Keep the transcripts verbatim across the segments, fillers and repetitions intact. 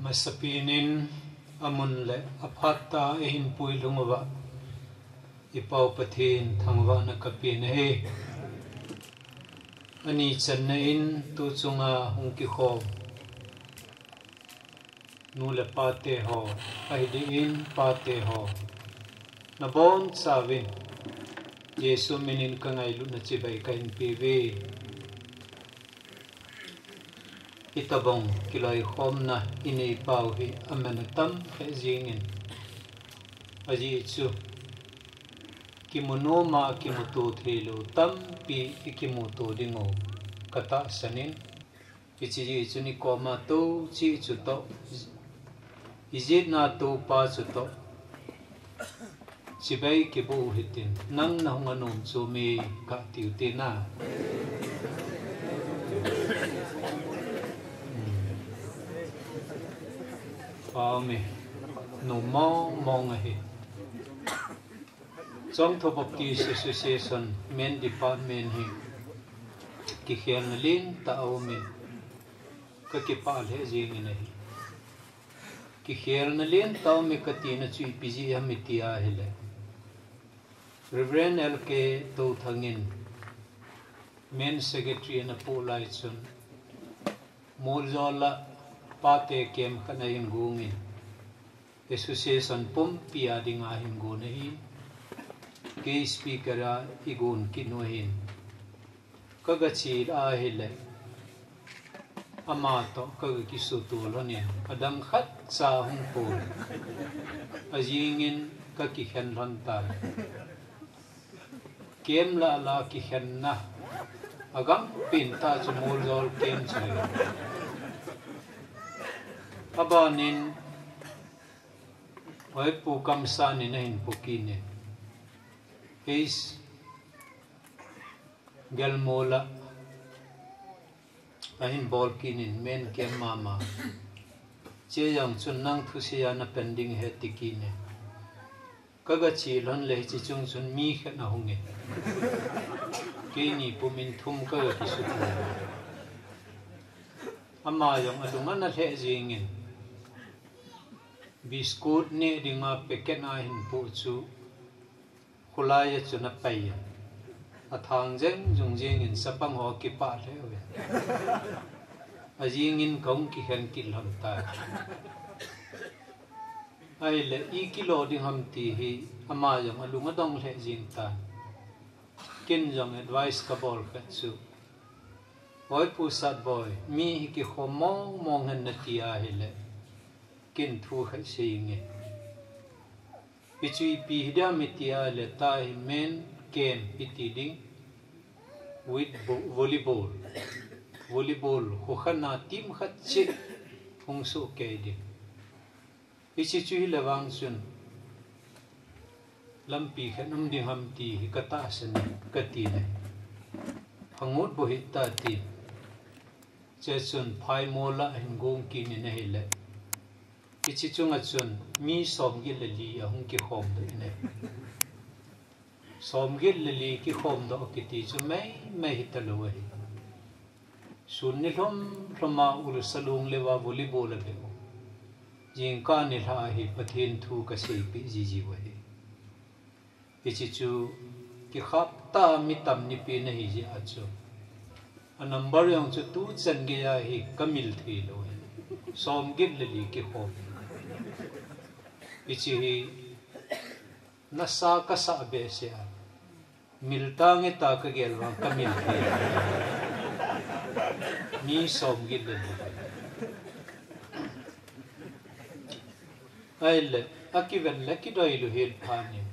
Masapen in amun le aphat tah a eihin puilhung uva, i Pau Pathen thangvahna kapen ahi. Ani channa in tu chunga hung kikhom nu le pate ho, ahi ding in pate ho, nabonchauvin Jesu minin kangailutna chibai kahin peuve. Hitabang kiloikhomna inei pau hi aman atam lheh jengin, ajeh chu kimu noma kimuto theilou tampi ikimuto dingu katahsan in, hiche jeh chun ikoma tou cheh chutoh, ijetna toupa chutoh chibai kiboh u hitin, nang nahung anom chome katiu tina. Pame, nom mong mong ahi. Chongtho Baptist Association Men Department hi kikhelna lentah aumin, kakipah lheh jengin ahi. Kikhelna lentah aume katina chu ipi jeh ham iti ahile, Reverend L K Touthang in Men Secretary ana poh lai chun, Moljola pate camp khat ahin gongin, association pumpi a dinga ahin gon ahin, kei speaker a igon kit u ahin, kagache ahile, amatoh kaga kisuto lhonin, adang khatcha hung pon, ajingin kakikhen lhon tai. Camp lah lah kikhenna agangpen tah chu Moljol camp chu ahi. Abanin Hoipu Kamsan in ahin pu kit in, Eis, Gelmol a ahin bol kit in, Men camp mama, che jong chun nang thusei a napan ding ahi ti kit in, kagache lhon le hiche chung chun mi khat ahungin, keini pumin thum kaga kisuto. Ama jong alung ana lheh jengin, biscuit neh dinga packet ahin poh chu kholai a chun apai in, athang jeng jung jengin chapang ho kipah lheh uvin, ajingin kahung kikhen kit lhon tai. Ahile ikilo ding ham ti hi ama jong alung adong lheh jeng tan. Ken jong advice kabol khat chu, Hoipu Satboi, mi hi kikhom mong mong hen nati ahile, ken thu khat seinge. Hichu ipi hi ding ham iti ahile, tua hi Men camp hiti ding, with vo-, volleyball. Volleyball, khokhat a team khat cheh hung sohkei ding. Hiche chu hile vang chun lampi khat um ding ham ti hi katahsan e, kati le, Hangut bohit ta, tin. Che chun Phaimol a ahin gong kit in ahile, hiche chunga chun mi somget le li ahung kikhomdoh in ahi. Somget le li kikhomdoh kiti chu meimei hitalou ahi. Sun nilhum lhum a Ulsa Lunglei a volleyball abeh u, jingkah nilhah a hi Pathen thu kaseipeh jijiu ahi. Hiche chu kikhap tah a mi tam nipi nahi jeh a chu, a number jong chu tuchan geiya hi kamil theilou ahi. Somget le li kikhom. Hiche hi nasa kasah behseh a, mil tange ta kagel vang kamil thei. Mi somget le li. Ahile, akiven le kidoilu hel phat in,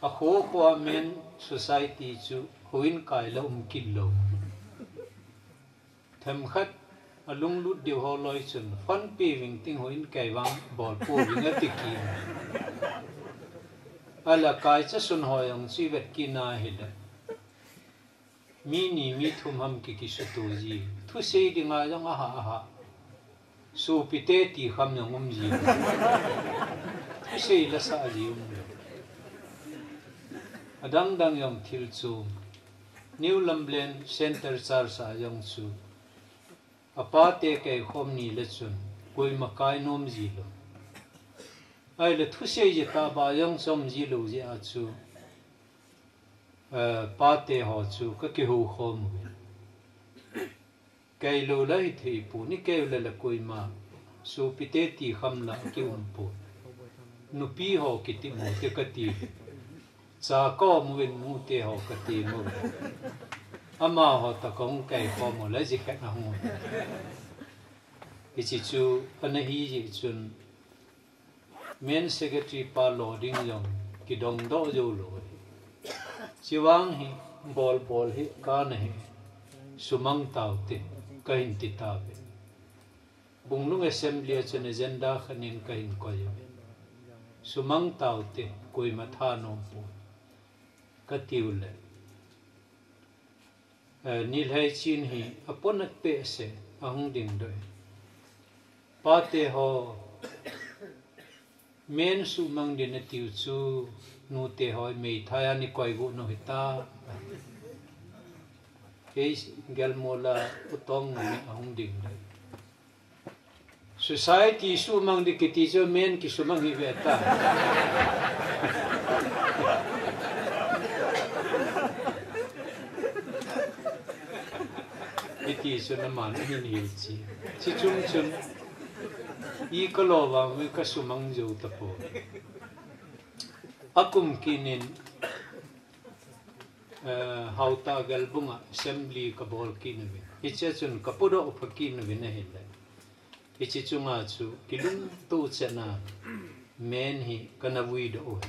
akho kho a Men Society chu houin kai la um kit lou. Themkhat alunglut diu ho loi chun, fund peuving ting, houin kai vang bol pouving ati kit. Ahile akaicha sun ho jong chu ivet kit na ahile, mi ni mi thum ham ki, kisuto ji. Thusei dinga jong ahah ahah. Sopite ti kham jong um ji. Thusei la sah ji umlou. Adang dang jong thil chu, New Lamblen Centre Church a jong chu, apate kaikhom ni le chun, koima kai nom ji lou. Ahile thusei ji tah ba jong chom ji lou jeh a chu, eh, pate ho chu ka kihou khom uve. Kei lou la hithei pon, kei lou la koima sopite ti kham la kium pon. Nupi ho kiti mo te kati. Cha ka mu in mu te ho kati mo. Amaho toh kong kei khom u la ji khat na hung. Hiche chu ana hi jeh chun Men secretary pa lo ding jong kidong doh jou lou ahi. Chuvang hi bol bol hi kana hi sumang taute kahin ti tauve. Bunglung assembly a chun agenda khat in kahin koi uve. Sumang taute koima thanom pon kati u le. Eh, nilhai chin hi apon at pe se ahung ding doi. Pate ho men sumang din atiu chu nute ho meithai a ni koi gu no hita. Kei gelmo la utong ni ahung ding doi. Society sumang di kiti chu men kisumang hi ve ta. Hiti chu naman hin hi chi. Chi chung chun i ka lo vang ui ka sumang jo ta po. Akum kinin, eh, Hauta Gelbung a assembly ka bol kit uvin. Hiche chun ka podoh pha kit uvin ahile. Hiche chunga chu kilungto chan a men hi kana vui doh u.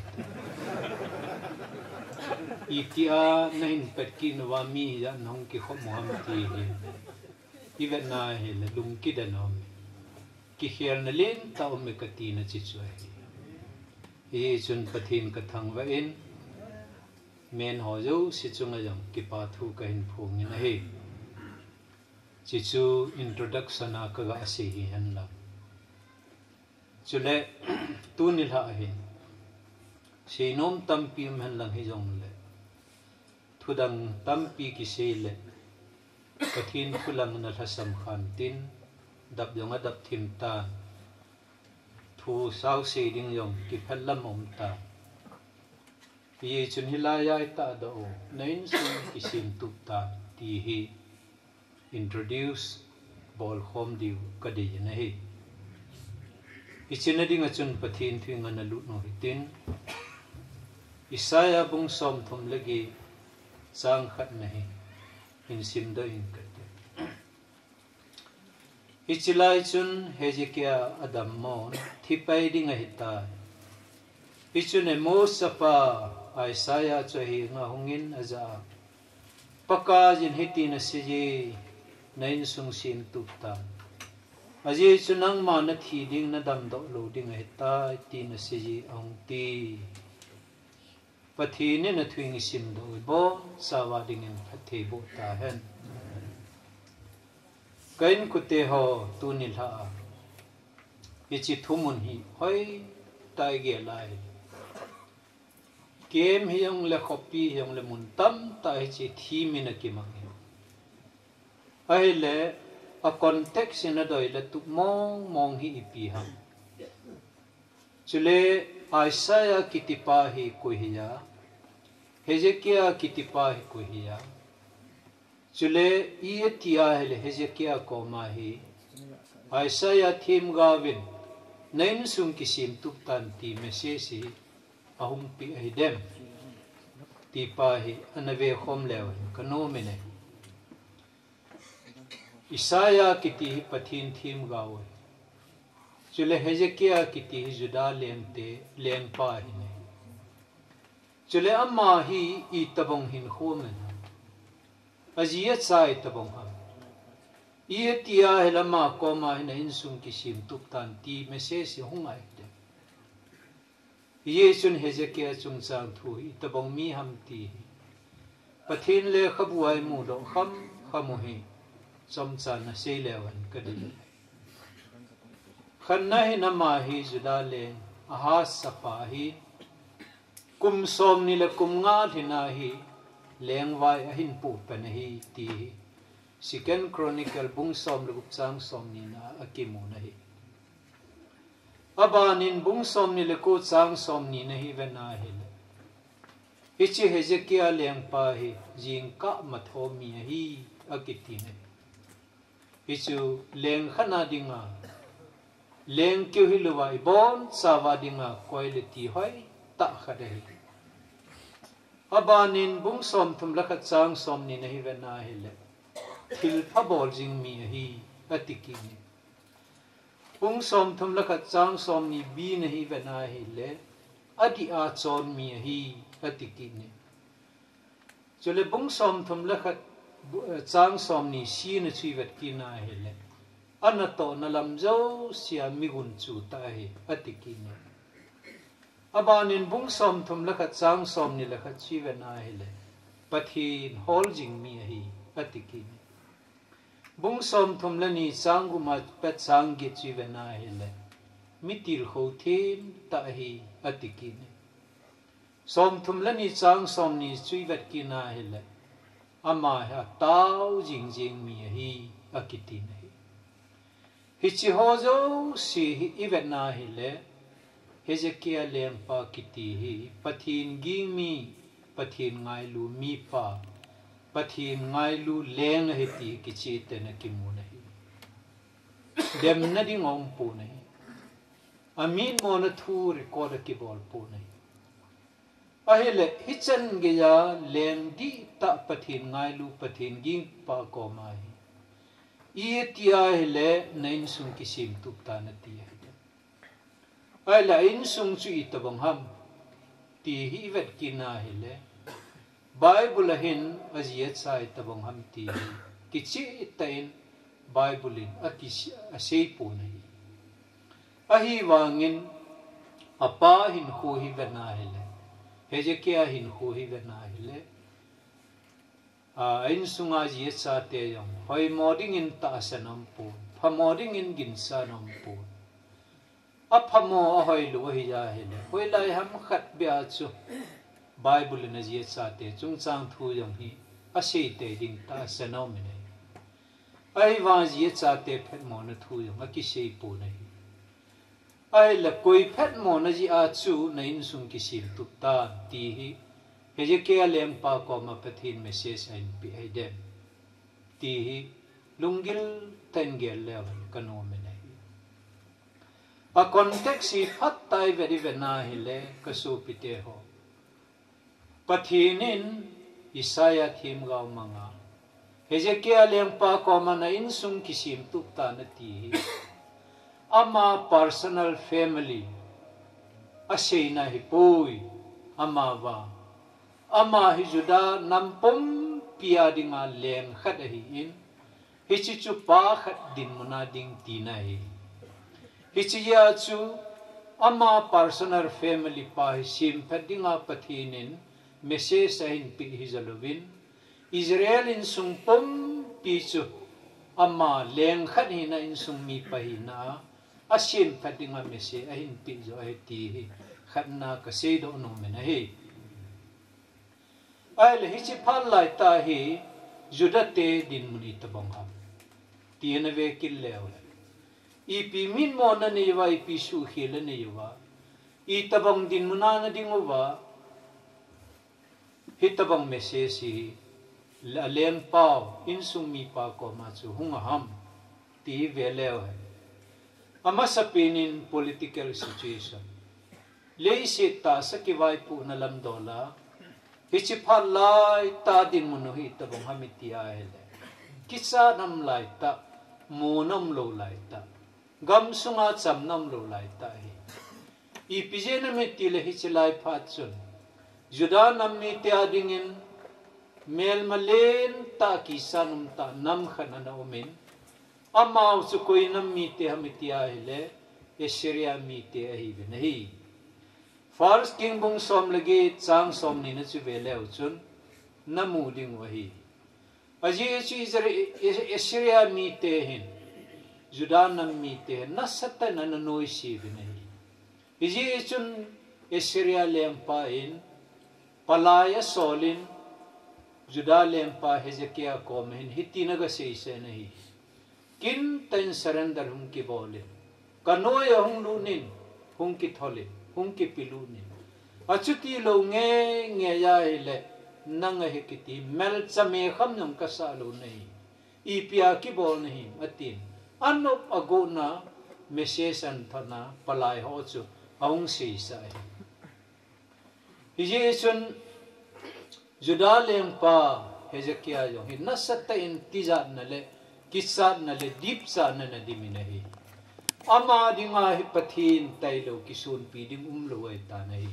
Itia nahin pet kit uva mi hijat nahung kikhom u ham ti hi. I vet na hile lung kiden um. Kikhelna lentah um e kati na chi chu ahi. Hichun Pathen ka thangvah in, men ho jouse chunga jong kipa thu kahin phong in ahi. Chi chu introduction a ka ga sei hi hen lang. Chule, tuni lha hin, seinom tampi um hen lang hijongle, thudang tampi kisei le, Pathen thu lang na lhasam khan tin, dap jong adap thim tan, thu sao sei ding jong kiphet lam um tan. Hichun hilai a i tahdoh u, na insung kisem tup tan, ti hi introduce bol khom diu ka dei in ahi. Hiche na ding a chun Pathen thu i ngan a lut u hitin, Isaiah bung somthum le get chang khat na hi in simdoh in kate. Hiche lai chun Hezekiah adammo, thi pai ding ahitai. Hichun Amoz chapa Isaiah chu ahenga hungin ajah a, Pakaiyin hitin aseiye, na insung sem tup tan. Ajeh chu nangma na thi ding, na damdoh lou ding ahitai, tin aseiye ahung ti. Pathen in athu i simdoh u bou, sawa dingin phatthei boh tahen. Ka inkote ho tuni lha a, hiche thumun hi hoitah i gel lai. Kem hijongle khopi hijongle mun tamtah hiche theme in akimang hi. Ahile, a context in adei le tup mong mong hi ipi ham. Chule Isaiah kitipa hi koi hiya, Hezekiah kitipa hi koi hiya. Chule i tia hile Hezekiah koma hi Isaiah themgaovin, na insung kisem tup tan ti message hi ahung pe ahi dem. Tipa hi ana vekhom leu hin ka nom in ahi. Isaiah kiti hi Pathen themgao ahi. Chule Hezekiah kiti hi Judah lengte lengpa ahi ne. Chule ama hi itobang hinkho um ham. Aji acha itobang ham. I tia hile ama koma hi na insung kisem tup tan ti message hi hung ahi dem. Hichun Hezekiah chungchang thu hi itobang mi ham ti hi Pathen lekhabu a i mudoh kham kham u hi chomcha na sei leu hen ka dei. Khatna hin ama hi Judah leng Ahaz chapa ahi. Kum somni le kum nga lhin a hi lengvai ahin pu pan ahi ti hi Second Chronicle bung som le gup chang somni na a kimu na hi. Abanin bung somni le ko chang somni na hi ven ahile, hiche Hezekiah lengpa hi jingkah mathomi ahi, akiti na hi. Hichu leng khat na dinga, leng keu hilouva ibonchauva dinga quality hoitah khat ahi. Abanin bung somthum le khat chang somni na hi ven ahile, thilpha bol jing mi ahi, ati kit in. Bung somthum le khat chang somni B na hi ven ahile, adih a chon mi ahi, ati kit in. Chule bung somthum le khat bu-, eh, chang somni C na chu ivet kit in ahile, anatohna lam jousea mi gunchu tah ahi, ati kit in. Abanin bung somthum le khat chang somni le khat chu iven ahile, Pathen hol jing mi ahi, ati kit in. Bung somthum le ni chang gup a pat chang get chu iven ahile, mi tilkhou them tah ahi, ati kit in. Somthum le ni chang somni chu ivet kit in ahile, ama hi atao jingjing mi ahi, akiti na hi. Hiche ho jouse hi ivet in ahile, Hezekiah lengpa kiti hi Pathen ging mi, Pathen ngailu mipa, Pathen ngailu leng ahi ti kicheh tah in akimu na hi. Demna ding aumpon ahi. Amitmona thu record akibol pon ahi. Ahile, hichan geiya leng dihtah, Pathen ngailu, Pathen gingpa koma hi, iti ahile na insung kisemtup tan ati ahi. Ahile, a insung chu itobang ham ti hi ivet kit in ahile, Bible a hin ajeh a chu itobang ham ti hi kicheh tah in Bible in akise-, aseipon ahi. Ahivangin apa hinkho hi ven ahile, Hezekiah hinkho hi ven ahile, a, a insunga ajeh a chate jong hoimo dingin tahsan aumpon, phamo dingin ginsan aumpon. Aphamo ahoilou ahi ahile, hoilai ham khat beh a chu Bible in ajeh a chate chungchang thu jong hi aseitei ding tahsan aumin ahi. Ahivang ajeh a chate phatmona thu jong akiseipon ahi. Ahile, koi phatmona jeh a chu na insung kisemtup tan ti hi Hezekiah lengpa koma Pathen message ahinpeh ahidem ti hi lunggil tah in gel leu hen kanom in ahi. A context hi phatah a ivet ivet in ahile, kasopite ho, Pathen in Isaiah themgao manga, Hezekiah lengpa koma na insung kisemtup tan ati hi, ama personal family aseina ahipoi, amavang, ama hi Judah nam pumpi a dinga leng khat ahin, hiche chu pa khat dinmun a ding tina ahi. Hiche jeh a chu ama personal family pa hi semphat dinga Pathen in message ahinpeh hijalouvin, Israel insung pumpi chu ama leng khat hina, insung mipa hina a, asemphat dinga message ahinpeh joh ahi ti hi khatna kaseidoh nom in ahi. Ahile, hiche phat laitah hi Judah te dinmun itobang ham ti ana ve kit leu hen, ipi mitmona anei uva, ipi suhkhel anei uva, itobang dinmun a ana ding uva, hitobang message hi alengpau, insung mipa koma chu hung aham ti hi ve leu hen, amasapen in political situation, leiset tahsa kivaipohna lam dol a, hiche phat laitah dinmun u hi itobang ham iti ahile, kichat nam laitah, mona umlou laitah, gamsunga chamna umlou laitah ahi. Ipi jeh inem itile, hiche lai phat chun Judah nam mite a dingin melma lentah, kisan umtah nam khat ana umin, amau chu koi nam mite ham iti ahile, Assyria mite ahiuvin ahi. First King bung som le get chang somni na chu ve leu chun namu dingu ahi. Ajeh chu Israel, Assyria mite hin Judah nam mite nasatah in ana noise uvin ahi. Hijeh chun Assyria lengpa in palai asol in Judah lengpa Hezekiah koma hin hitin aga seisah in ahi. Kintah in surrender hung kibol in, kanoi a hung lut in, Hung kithol in, hung kipilut in. Achuti lou nge nge a ahile, nang ahi kiti, melchame kham jong kasah lou nahi. Ipi a kibol nahim, atin. Anop agotna, message athotna, palai ho chu, ahung seisah ahi. Hijeh chun, Judah lengpa Hezekiah jong hi nasatah in tijatna le, kichatna le, dipchatna ana dim in ahi. Ama dinga hi Pathen tailou kisonpi ding umlou ahitan ahi.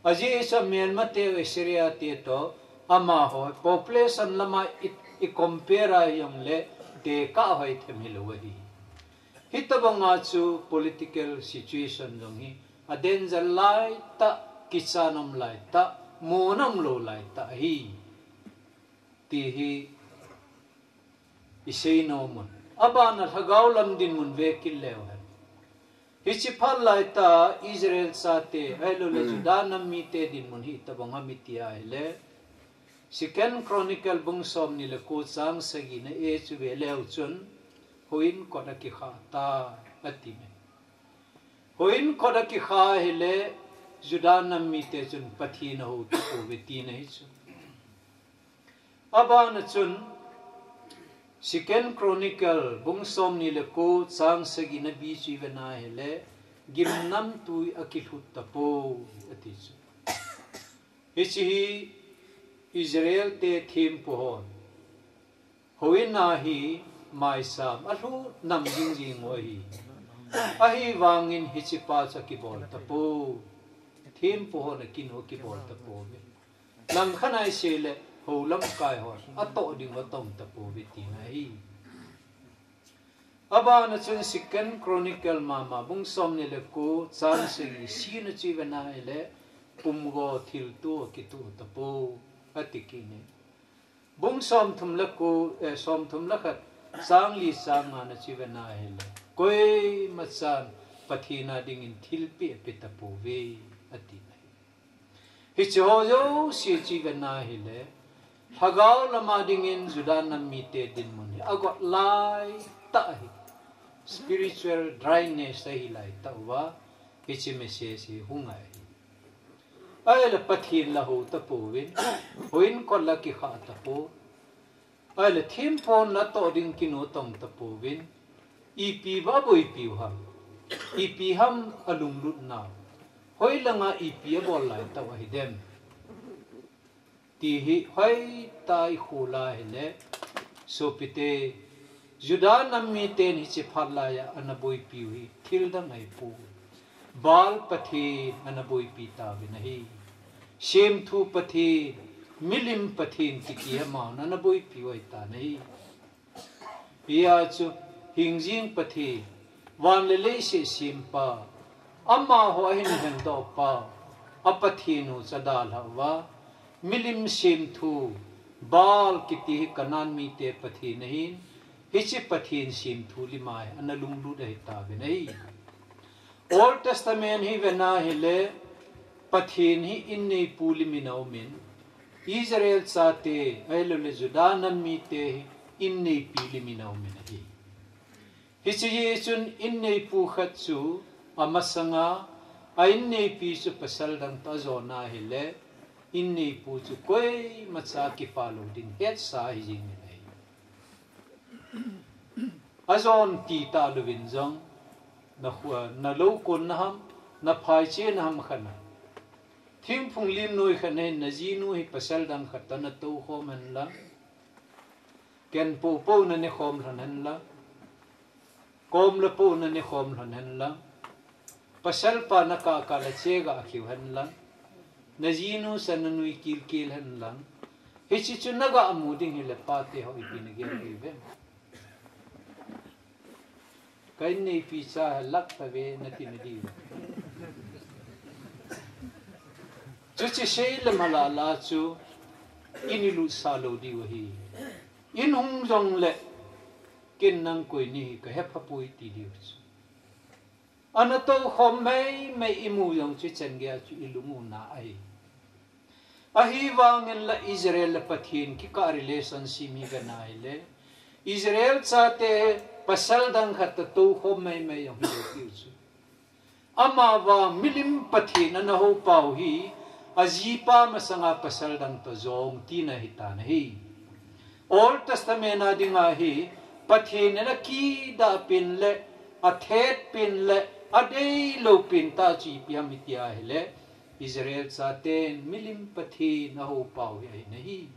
Ajeh chu amelmate u Assyria te toh, amaho population lama i, i compare a jongle tekah hoi them hilou ahi. Hitobanga chu political situation jong hi a danger laitah, kichat um laitah, mona umlou laitah ahi. Ti hi isei nom un. Abana lhagao lam dinmun vekit leu hen. Hiche phat laitah Israel chate, ahilouleh Judah nam mite dinmun hi itobang ham iti ahile, Second Chronicle bung somni le ko chang sagina a chu ve leu chun, houin kot akikha tai, ati me. Houin kot akikha ahile, Judah nam mite chun Pathen ahou tapouve tina ahi chu. Abana chun, Second Chronicle bung somni le ko chang sagina b chu ive na ahile, gimnamtui akilhut tapou, ati chu. Hiche hi Israel te thempu hon, houin a hi maisam alhut nam jingjing u ahi. Ahivangin hichepa chu akibol tapou. Thempu hon akin u akibol tapouve. Langkhat a isei le hou lamkai hon atoh ding u atong tapouve tina ahi. Abana chun Second Chronicle mama bung somni le ko chang sagi c na chu ive na ahile, pumgo thilto akitoh tapou, ati kit in. Bung somthum le ko, eh, somthum le khat chang li chang nga na chu ive na ahile, koimachan Pathen a dingin thilpeh ape tapouve, ati na ahi. Hiche ho jouse chu ive na ahile, lhagao lama dingin Judah nam mite dinmun hi agot laitah ahi. Spiritual dryness ahi laitah uva, hiche message hi hung ahi. Ahile Pathen la hou tapouvin, houin kot la kikha tapou. Ahile thempu hon la toh ding kino tong tapouvin, ipi va aboipiu ham, ipi ham alunglut nau, hoilanga ipi abol laitah u ahidem, ti hi hoitah a ikhol a ahile, sopite, Judah nam miten hiche phat laiya ana boipiu hi thildang ahipoi. Baal pathen ana boipi tauvin ahi. Semthu pathen, milim pathen kiti amaho ana boipiu ahitan ahi. Hia chu hingjing Pathen, van le leiset sempa, amaho ahin lhendohpa, a Pathen u chu adalhah uva, milim semthu, Baal kiti hi Canaan mite pathen ahin, hiche pathen semthu lima hi ana lunglut ahitauvin ahi. Old Testament hi vena ahile, Pathen hi inneipu limin aumin, Israel chate, ahilouleh Judah nam mite hi inneipi limin aumin ahi. Hiche hi chun inneipu khat chu amasanga, a inneipi chu pasal dang toh ajona ahile, inneipu chu koimacha kipah lou ding hetsa ahi jengin ahi. Ajon ti talouvin jong, na khu-, na lou konna ham, na phaichena ham khat na, thingphung lim noi khat nahin, na jinu hi pasal dang khat toh na toukhom henlang, ken popo na nekhom lhon henlang, kom le po na nekhom lhon henlang, pasal pa na kahkah le che gah khiu henlang, na jinu sa na nui kilkil henlang, hiche chu na gah mu ding hile pate ho ipi na gel diu vem? Ka inneipi cha hi lak tave nati na diu. Chuche seile malala chu in ilutsah lou diu ahi. In hung jongle, ken nang koi nahi kahepha poi ti diu chu. Ana toukhom meimei imu jong chu ichan geiya chu ilung u na ahi. Ahivangin la Israel le Pathen kikah relationship hi vena ahile, Israel chate pasal dang khat toh toukhom meimei jong hilou tiu chu. Amavang milim Pathen ana hou pau hi, ajipa masanga pasal dang toh jong tina hitan ahi. Old Testament a dinga hi, Pathen in akidah pen le, athet pen le, adeilou pen tah chu ipi ham iti ahile, Israel chaten milim Pathen ahou pau hi ahi nahi.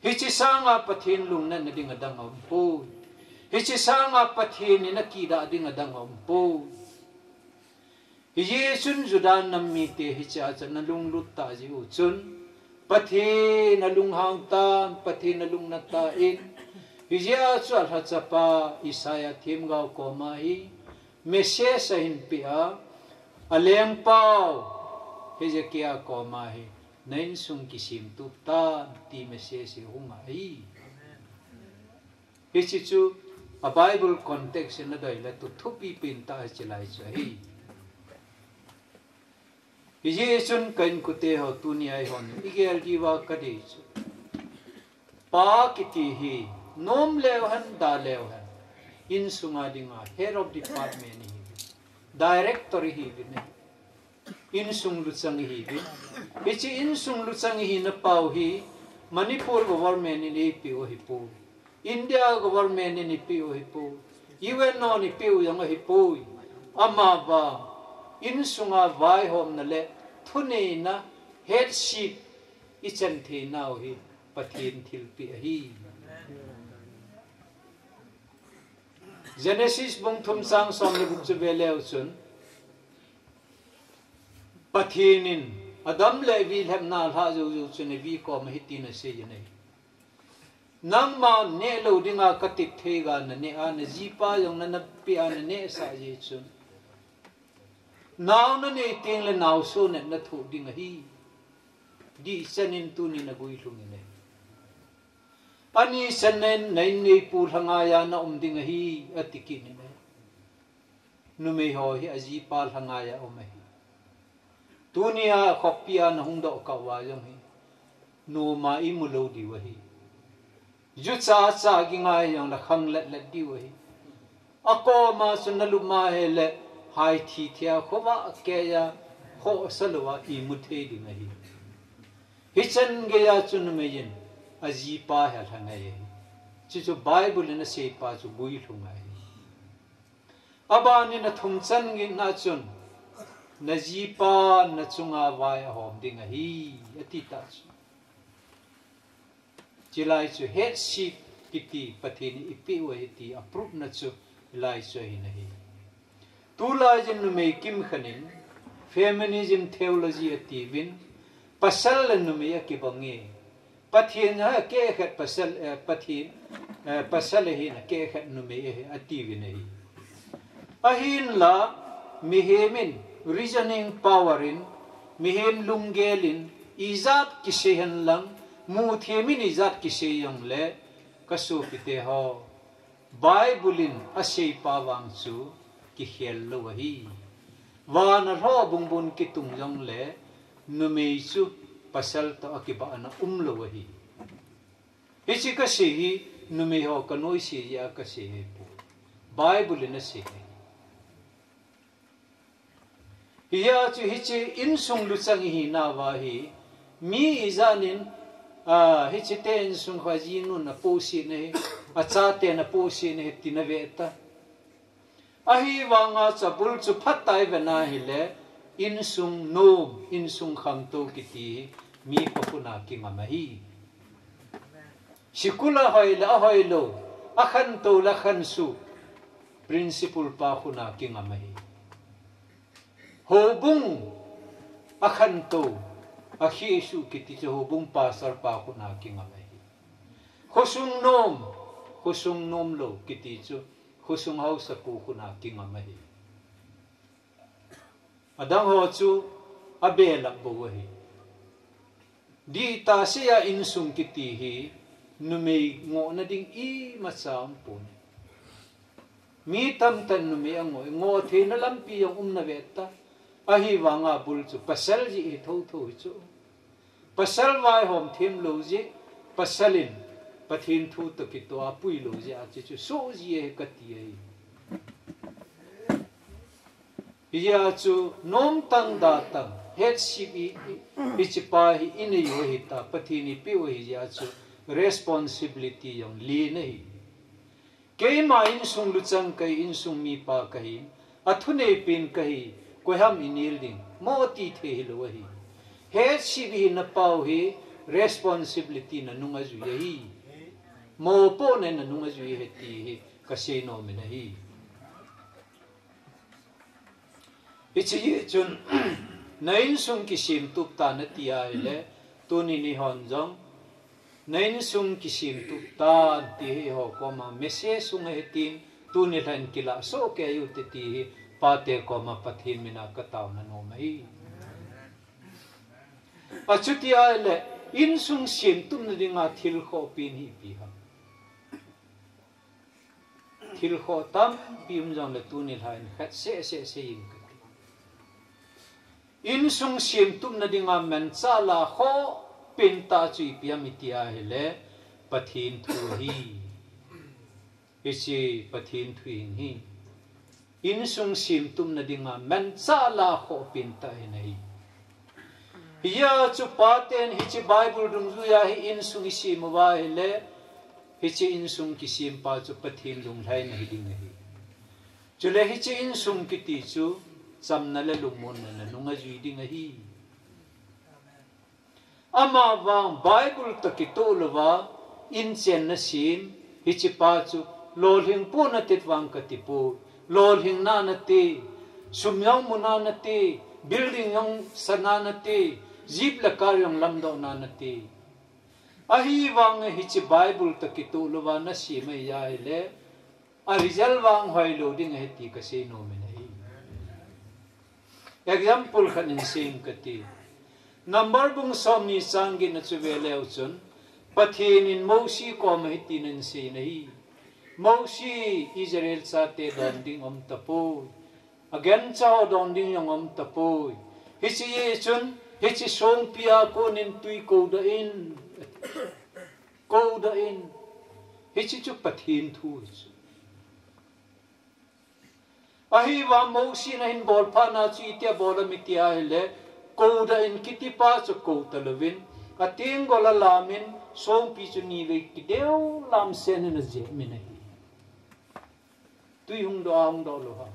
Hiche sanga Pathen lungnatna ding adang aumpoi. Hiche sanga Pathen in akidah ding adang aumpoi. Hijeh chun Juda nam mite hichea chu ana lunglut tah jeh u chun, Pathen alunghang tan, Pathen alungnat tan, hijeh a chu alhachapa Isaiah themgao koma hi message ahin peh a, alengpau Hezekiah koma hi, na insung kisemtup tan ti message hi hung ahi. Hiche chu a Bible context in adei le tu thupi pen tah hiche lai chu ahi. Hijeh chun ka inkote ho tunia eihon igel diuva kadei chu, pa kiti hi nom leu hen, da leu hen, insunga dinga head of department ihiuvin, director ihiuvin ahi. Insung luchang ihiuvin. Hiche insung luchang ihina pau hi Manipur government in eipeh u ahipoi. India government in eipeh u ahipoi. U N hon eipeh u jong ahipoi. Amavang insunga vaihomna le thuneina, headship ichan theinau hi Pathen thilpeh ahi. Genesis bung thum chang som le gup chu ve leu chun, Pathen in Adam le Evi lhepna alhah jou jou chun Evi koma hitin asei in ahi. Nangma neh lou dinga katep theiga naneh a, najipa jong nanapeh a nanehsah jeh chun, nao nanei tengle naoso natna thoh ding ahi. Dihchan in tunin aguilhung in ahi. Ani chan in na inneipu lhangai a naum ding ahi, ati kit in ahi. Numei ho hi ajipa lhangai a um ahi. Tunia khopi a nahung doh kah uva jong hi, noma imu lou diu ahi. Ju cha cha gingai jong le khang let let diu ahi. Akoma chu nalup ma hile haithi thia khovah keiya khohsa louva imu thei ding ahi. Hichan geiya chu numei in ajipa hi alhangai ahi. Chuchu Bible in aseipa chu guilhung ahi. Abanin athum chan geiya chun, najipa nachunga vai ahom ding ahi, ati tah chu. Chulai chu headship kiti Pathen in eipeh u ahi ti a proof na chu hilai chu ahi nahi. Tulai jin numei kimkhat in feminism theology atiuvin, pasal le numei akibang e. Pathen hi akehkhat pasal, eh, Pathen, eh, pasal ahin akehkhat numei ahi atiuvin ahi. Ahinla, mihem in reasoning power in, mihem lunggel in, ijat kisei henlang, muthim in ijat kisei jongle, kasopite ho, Bible in aseipa vang chu kikhel lou ahi. Vana lhoh bungbun kitung jongle, numei chu pasal toh akibahna umlou ahi. Hiche kasei hi, numei ho kanoise jeh a kasei ahipoi. Bible in asei ahi. Hijeh chun hiche insung luchang ihinauva hi, mi ijat in, a, hiche te insung kho ajinun apohseh nahi, achaten apohseh nahi, tina ve ta. Ahivanga chu abul chu phatah a ivena hile, insung nom, insung khangtou kiti hi, mi pa khut a kingam ahi. Sikul a hoi le ahoi lou, akhantou le akhansuh, principal pa khut a kingam ahi. Houbung akhantou, akhehsuh kiti chu houbung pastor pa khut a kingam ahi. Khosung nom, khosung nomlou kiti chu khosung haosapu khut a kingam ahi. Adang ho chu abelap bou ahi. Dihtah sea insung kiti hi numei ngohna ding imacha umpon. Mi tamtah in numei angoh, ngoh theina lampi jong um nave ta. Ahivanga abul chu pasal jeh hi thotho hichu. Pasal vaihom themlou jeh, pasal in Pathen thu toh kitoh a apuilou jeh a hiche chu soh jeh ahi kati ahi. Hijeh chun nomtang datang, headship hi, hi, hichepa hi inei u ahita, Pathen in eipeh u ahi jeh chun responsibility jong len ahi. Keima insung luchang kahi, insung mipa kahi, athunei pen kahi, koiham inel ding, mo ti thei hilou ahi. Headship hina pau hi responsibility nanung ajui ahi. Mopohna nanung ajui ahi ti hi kasei nom in ahi. Hiche hi chun, na insung kisemtup tan nati ahile, tuni nihon jong, na insung kisemtup tan ti hi eiho koma message sunga hitin, tuni lhan kilah soh kei u hite ti hi, pate koma Pathen mina kataona nom ahi. Achuti ahile, insung semtupna dinga thil khoh pen hi ipi ham. Thil khoh tampi um jongle tuni lhan khat seh seh sei in kati. Insung semtupna dinga manchah lah khoh pentah chu ipi ham iti ahile Pathen thu ahi. Hiche Pathen thu hing hi. Insung semtupna dinga manchah lah khoh pentah ahi. Hijeh chun paten hiche Bible dungjuiya hi insung isem uva ahile, hiche insung kisempa chu Pathen lunglhaina hiding ahi. Chule hiche insung kiti chu chamna le lungmonna nanung ajui ding ahi. Amavang Bible toh kitoh louva, inchen nasem, hichepa chu, lolhing pon nati vang kati poi, lolhing na nati, sum jong mu na nati, building jong sa na nati, jeep le car jong lamdoh na nati. Ahivang hiche Bible toh kitoh louva nasem ahi ahile, a result vang hoilou ding ahi ti kasei nom in ahi. Example khat in sei inge kati. Number bung somni chang getna chu ve leu chun, Pathen in Mosi koma hitin ahin sei in ahi. Mosi, Israel chate don ding um tapoi. Agancha ho don ding jong um tapoi. Hiche jeh chun, hiche songpi a konin tui koudoh in. Koudoh in. Hiche chu Pathen thu hichu. Ahivang Mosi in ahin bol phat na chu itia abol ham iti ahile, koudoh in kiti pa chu kou talouvin, atenggol alamin, songpi chu nivei kideu lam sen in ajep in ahi. Tui hung doh a hung doh lou ham.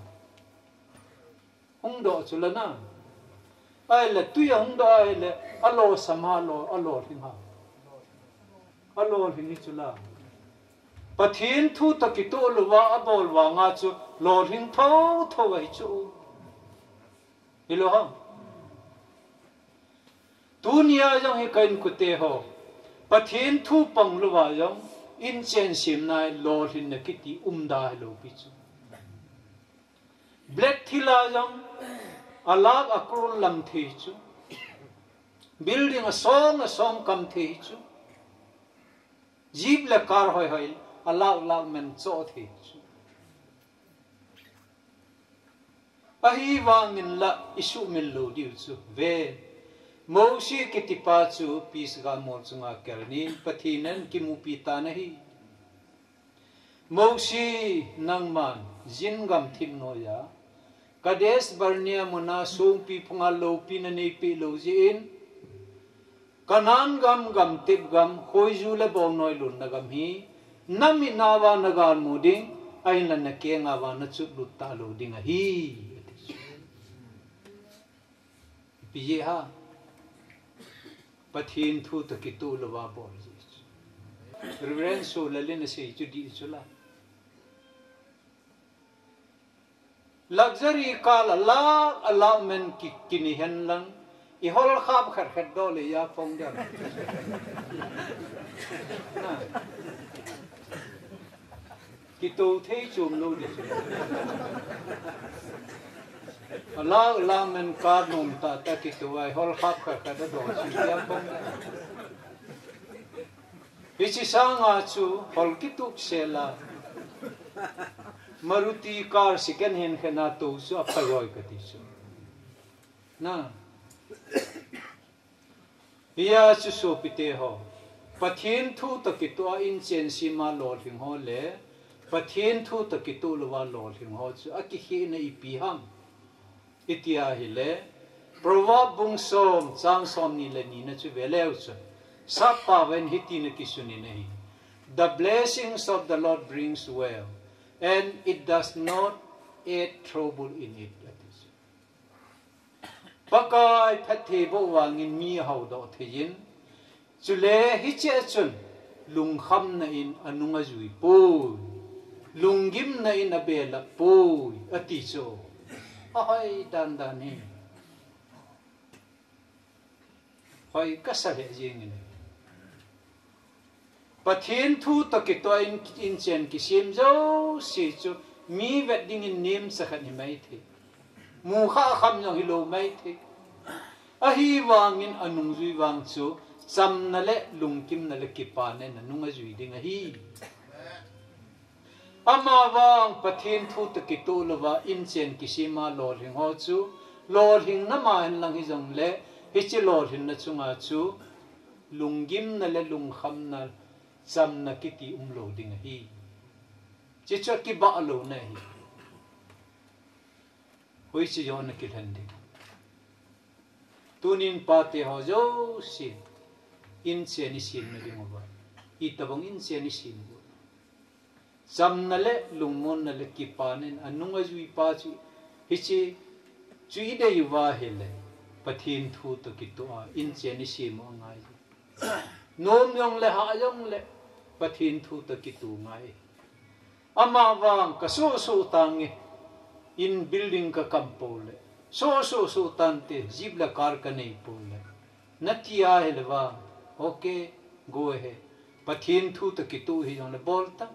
Hung doh chu la na. Ahile tui ahung doh ahile, alosam ham, alo, alolhing ham. Alolhing hi chu la. Pathen thu toh kitoh louva abol vanga chu lolhing thotho ahi chu. Hilou ham. Tunia jong hi ka inkote ho, Pathen thu pang louva jong, inchen semna lolhinna kiti umda hilou pi chu. Black thil a jong, a lakh a crore lam thei chu. Building asong asong kam thei chu. Jeep le car hoi hoi, a lakh lakh man choh thei chu. Ahivangin la isuhmil lou diu chu ve. Mosi kitipa chu Pisgah mol chunga kelnin Pathen in kimupi tan ahi. Mosi, nangman Zin gam thip noiya, Kadesh Barnea muna songpi phunga loupina neipeh lou jeh in, Canaan gam, gamtep gam, khoiju le bongnoi lutna gam hi, namitnauva nagalmu ding, ahinla nakengauva nachutlut talou ding ahi, ati chu. Ipi jeh ham, Pathen thu toh kitoh louva bol jeh chu. Reverend Solal in asei chu dih chu la. Luxury car a lakh, a lakh man ki, kini henlang, i hol khap khat khat doh le ija phong dem. Na. Kitoh thei chom lou ding. A lakh, a lakh man car nom tah tah kitoh a, i hol khap khat khat doh le ija phong dem. Hiche sanga chu hol kitup sela, Maruti car second hand khat na tou chu aphajoi kati chu. Na. Hijeh chun sopite ho, Pathen thu toh kitoh a inchen sema lolhing ho le, Pathen thu toh kitoh louva lolhing ho chu akikhehna ipi ham. Hitia ahile, Proverb bung som, chang somni le ni na chu veleu chun, sappao in hitin akisun in ahi. The blessings of the Lord brings wealth, and it does not add trouble in it, ati chu. Pakai phattheiboh vangin mi ahao doh thei in, chule hiche a chun lungkhamna in anung ajui poi, lunggimna in abelap poi, ati chu. Ahoi dandan hi. Hoi kasa lheh jeng in. Pathen thu toh kitoh in, inchen kisem jouse chu mi vet dingin nemcha khat hi maithei. Mukhah kham jong hilou maithei. Ahivangin anungjui vang chu chamna le lungkimna le kipana in anung ajui ding ahi. Amavang Pathen thu toh kitoh louva inchen kisema lolhing ho chu, lolhingna ma henlang hijongle, hiche lolhinna chunga chu lunggimna le lungkhamna, chamna kiti umlou ding ahi. Hiche chu akibah louna ahi. Hoiche joh a kilhen ding. Tunin pate ho jouse, inchen isemna diuva, itobang inchen isem diu, chamna le lungmonna le kipana in anung ajui pa chu, hiche chu idei uva ahile, Pathen thu toh kitoh a inchen isem u angai. Nom jongle hah jongle, Pathen thu toh kitoh ngai. Amavang kasoh soh tange, in building kakam poule, soh soh soh tante, jeep le car kanei poule, nati ahile vang, okay, go ahead. Pathen thu toh kitoh hijongle bolta,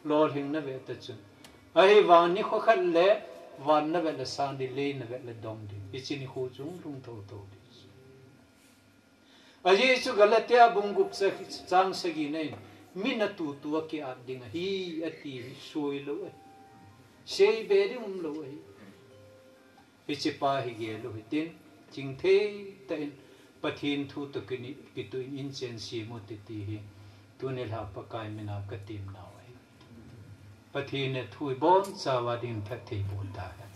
lolhing navet ta chun. Ahivang nikho khat le van navet le sang ding, lei navet le dong ding, hiche nikho chu hung lhung thotho ding. Ajeh chu Galatia bung gup chang sagina in, min atutu a ki-at ding ahi, ati hi soilou ahi. Seibe ding umlou ahi. Hichepa hi gel u hitin, chingthei tah in Pathen thu toh kitoh in inchen sem u hite ti hi, tuni lha Pakai mina katemnau ahi. Pathen in thu ibonchauva dingin phatthei boh tahen.